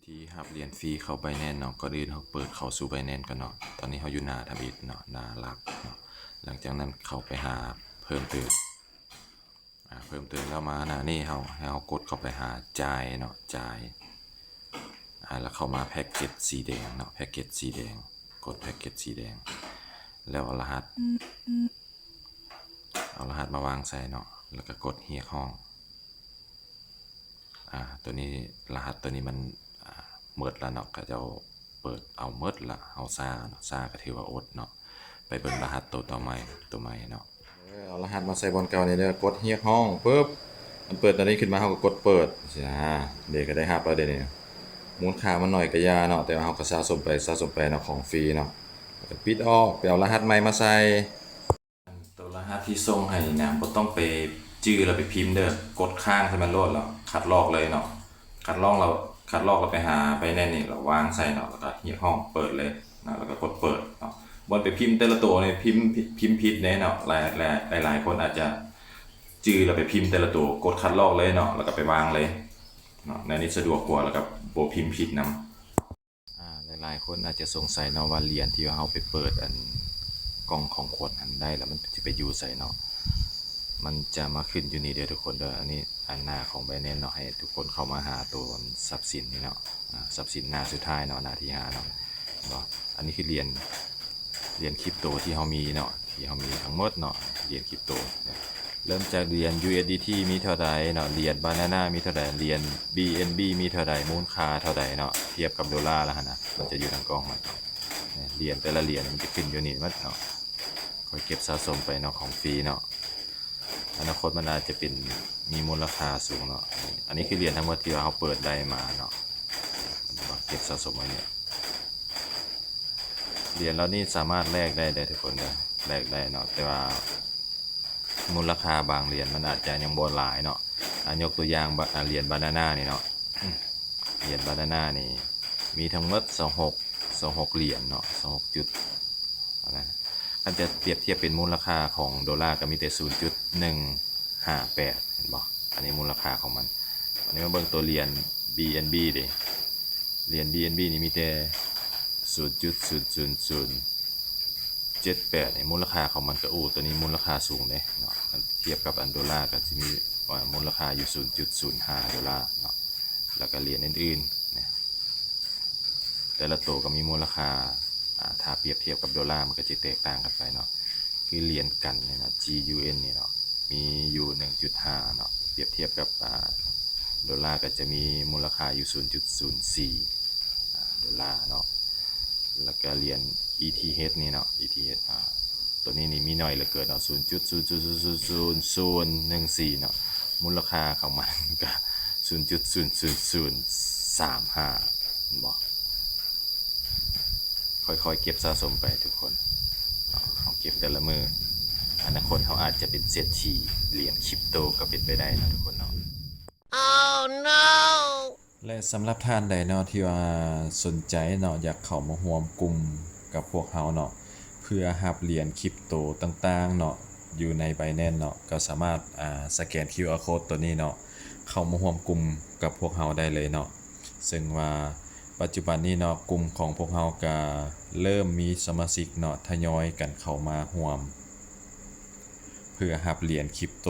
ທີ່ຮັບຫຼຽນຟຣີເຂົ້າ Binance ເນາະ, ກ່ອນອື່ນເຮົາເປີດເຂົ້າສູ່ Binance ກ່ອນເນາະ. ຕອນນີ້ເຮົາຢູ່ໜ້າທຳອິດເນາະ, ໜ້າຫຼັກເນາະ. ຫຼັງຈາກນັ້ນເຂົ້າໄປຫາເພີ່ມເຕີມ, ອາ ເພີ່ມເຕີມແລ້ວມາໜ້ານີ້ ເຮົາ ໃຫ້ເຮົາກົດເຂົ້າໄປຫາຈ່າຍເນາະ, ຈ່າຍ ອາ ແລ້ວເຂົ້າມາແພັກເກັດສີແດງເນາະ, ແພັກເກັດສີແດງ, ກົດແພັກເກັດສີແດງ ແລ້ວເອົາລະຫັດ ເອົາລະຫັດມາວາງໃສ່ເນາະ, ແລ້ວກໍກົດຮຽກຮ້ອງ. ອາ ຕົວນີ້ ລະຫັດຕົວນີ້ມັນ ອາ ໝົດລະເນາະ, ເຂົາເຈົ້າເປີດເອົາໝົດລະ. ເຮົາຊ້າເນາະ, ຊ້າກໍຖືວ່າອົດເນາະ. ໄປເບິ່ງລະຫັດໂຕຕໍ່ໃໝ່ ໂຕໃໝ່ເນາະ. ເອີ ເອົາລະຫັດມາໃສ່ບ່ອນເກົ່ານີ້ເດີ, ກົດຮຽກຮ້ອງປຶບ ມັນເປີດຕົວນີ້ຂຶ້ນມາ, ເຮົາກໍກົດເປີດ ຊີ້ນະ. ເດ ກໍໄດ້ຮັບແລ້ວເດນີ້. ມູນຄ່າມັນໜ້ອຍກໍຢ່າເນາະ, ແຕ່ວ່າເຮົາກໍສະສົມໄປ ສະສົມໄປເນາະ, ຂອງຟຣີເນາະ. ແລ້ວກໍປິດອອກ, ໄປເອົາລະຫັດໃໝ່ມາໃສ່. ຕົວລະຫັດທີ່ສົ່ງໃຫ້ນີ້ນະ ບໍ່ຕ້ອງໄປຈື່ແລ້ວໄປພິມເດີ, ກົດຄ້າງໃສ່ມັນໂລດ ແລ້ວຄັດລອກເລີຍເນາະ. ຄັດລອກແລ້ວ ຄັດລອກແລ້ວໄປຫາ Binance ນີ້ ແລ້ວວາງໃສ່ເນາະ, ແລ້ວກໍຮຽກຮ້ອງເປີດເລີຍເນາະ, ແລ້ວກໍກົດເປີດເນາະ. ບໍ່ໄປພິມແຕ່ລະໂຕນີ້ ພິມ ພິມຜິດເດ້ເນາະ. ຫຼາຍ ຫຼາຍ ຫຼາຍໆຄົນອາດຈະຈື່ແລ້ວໄປພິມແຕ່ລະໂຕ, ກົດຄັດລອກເລີຍເນາະ, ແລ້ວກໍໄປວາງເລີຍເນາະ. ແນວນີ້ສະດວກກວ່າ ແລ້ວກໍບໍ່ພິມຜິດນຳ. ອາ ຫຼາຍໆຄົນອາດຈະສົງໄສເນາະວ່າ ຫຼຽນທີ່ວ່າເຮົາໄປເປີດອັນກ່ອງຂອງຂວັນຫັ້ນໄດ້ແລ້ວ ມັນຊິໄປຢູ່ໃສເນາະ. ມັນຈະມາຂຶ້ນຢູ່ນີ້ເດີທຸກຄົນເດີ. ອັນນີ້ອັນໜ້າຂອງ Binance ເນາະ, ໃຫ້ທຸກຄົນເຂົ້າມາຫາໂຕຊັບສິນນີ້ເນາະ, ອາ ຊັບສິນໜ້າສຸດທ້າຍເນາະ, ໜ້າທີຫ້າເນາະ. ເຫັນບໍ່? ອັນນີ້ຄືຫຼຽນ ຫຼຽນຄຣິບໂຕທີ່ເຮົາມີເນາະ, ທີ່ເຮົາມີທັງໝົດເນາະ, ຫຼຽນຄຣິບໂຕ. ເລີ່ມຈາກຫຼຽນ USDT ມີເທົ່າໃດເນາະ, ຫຼຽນ Banana ມີເທົ່າໃດ, ຫຼຽນ BNB ມີເທົ່າໃດ, ມູນຄ່າເທົ່າໃດເນາະ, ທຽບກັບໂດລາລະຫັ້ນນະ, ມັນຈະຢູ່ທາງກ້ອງມັນ. ຫຼຽນແຕ່ລະຫຼຽນມັນຈະຂຶ້ນຢູ່ນີ້ໝົດເນາະ. ຂ້ອຍເກັບສະສົມໄປເນາະ, ຂອງຟຣີເນາະ. ອະນາຄົດມັນອາດຈະເປັນ ມີມູນລະຄ່າສູງເນາະ. ອັນນີ້ຄືຫຼຽນທັງໝົດທີ່ວ່າເຮົາເປີດໄດ້ມາເນາະ, ເກັບສະສົມໄວ້ນີ້. ຫຼຽນເຫຼົ່ານີ້ສາມາດແລກໄດ້ເດີທຸກຄົນເດີ, ແລກໄດ້ເນາະ, ແຕ່ວ່າມູນລະຄ່າບາງຫຼຽນມັນອາດຈະຍັງບໍ່ຫຼາຍເນາະ. ອາ ຍົກຕົວຢ່າງ ບາ ອາ ຫຼຽນ Banana ນີ້ເນາະ, ຫຼຽນ Banana ນີ້ມີທັງໝົດຊາວຫົກ ຊາວຫົກຫຼຽນເນາະ, ຊາວຫົກຈຸດ ອັນນັ້ນ. ຄັນຈະປຽບທຽບເປັນມູນລະຄ່າຂອງໂດລາ ກໍມີແຕ່ ສູນຈຸດໜຶ່ງຫ້າແປດ ເຫັນບໍ່? ອັນນີ້ມູນລະຄ່າຂອງມັນ. ອັນນີ້ມາເບິ່ງຕົວຫຼຽນ BNB ເດ, ຫຼຽນ BNB ນີ້ມີແຕ່ ສູນຈຸດສູນສູນສູນເຈັດແປດ ນີ້ ມູນລະຄ່າຂອງມັນກໍ ໂອ້ ຕົວນີ້ມູນລະຄ່າສູງເດ້ເນາະ, ຄັນທຽບກັບອັນໂດລາກໍຊິມີ ອາ ມູນລະຄ່າຢູ່ ສູນຈຸດສູນຫ້າໂດລາເນາະ. ແລ້ວກໍຫຼຽນອື່ນໆນະ ແຕ່ລະໂຕກໍມີມູນລະຄ່າ ອາ ຖ້າປຽບທຽບກັບໂດລາ ມັນກໍຈະແຕກຕ່າງກັນໄປເນາະ. ຄືຫຼຽນກັນນີ້ເນາະ ຈີຢູເອັນ ນີ້ເນາະ ມີຢູ່ ໜຶ່ງຈຸດຫ້າເນາະ, ປຽບທຽບກັບ ອາ ໂດລາກໍຈະມີມູນລະຄ່າຢູ່ ສູນຈຸດສູນສີ່ ອາ ໂດລາເນາະ. ແລ້ວກໍຫຼຽນ ອີທີເອັດ ນີ້ເນາະ ອີທີເອັດ ອາ ຕົວນີ້ນີ້ມີໜ້ອຍເຫຼືອເກີນເນາະ ສູນຈຸດສູນສູນສູນໜຶ່ງສີ່ເນາະ, ມູນລະຄ່າຂອງມັນກໍ ສູນຈຸດສູນສູນສູນສາມຫ້າ ເຫັນບໍ່? ຄ່ອຍໆເກັບສະສົມໄປທຸກຄົນເນາະ, ເຮົາເກັບແຕ່ລະມື້ ອະນາຄົດເຮົາອາດຈະເປັນເສດຖີຫຼຽນຄຣິບໂຕກໍເປັນໄປໄດ້ເນາະທຸກຄົນເນາະ. ແລະ ສຳລັບທ່ານໃດເນາະ ທີ່ວ່າສົນໃຈເນາະ ຢາກເຂົ້າມາຮ່ວມກຸ່ມກັບພວກເຮົາເນາະ ເພື່ອຮັບຫຼຽນຄຣິບໂຕຕ່າງໆເນາະ ຢູ່ໃນ Binance ເນາະ ກໍສາມາດ ອາ ສະແກນ ຄິວອາ ໂຄດ ຕົວນີ້ເນາະ ເຂົ້າມາຮ່ວມກຸ່ມກັບພວກເຮົາໄດ້ເລີຍເນາະ. ເຊິ່ງວ່າປັດຈຸບັນນີ້ເນາະ ກຸ່ມຂອງພວກເຮົາກໍເລີ່ມມີສະມາຊິກເນາະ ທະຍອຍກັນເຂົ້າມາຮ່ວມ ເພື່ອຮັບຫຼຽນຄຣິບໂຕ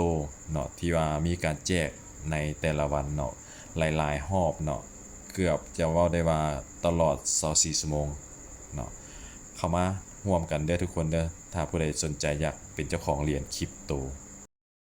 ເນາະ ທີ່ວ່າມີການແຈກໃນແຕ່ລະວັນເນາະ ຫຼາຍໆຮອບເນາະ, ເກືອບຈະເວົ້າໄດ້ວ່າຕະຫຼອດຊາວສີ່ຊົ່ວໂມງເນາະ. ເຂົ້າມາຮ່ວມກັນເດີທຸກຄົນເດີ ຖ້າຜູ້ໃດສົນໃຈຢາກເປັນເຈົ້າຂອງຫຼຽນຄຣິບໂຕ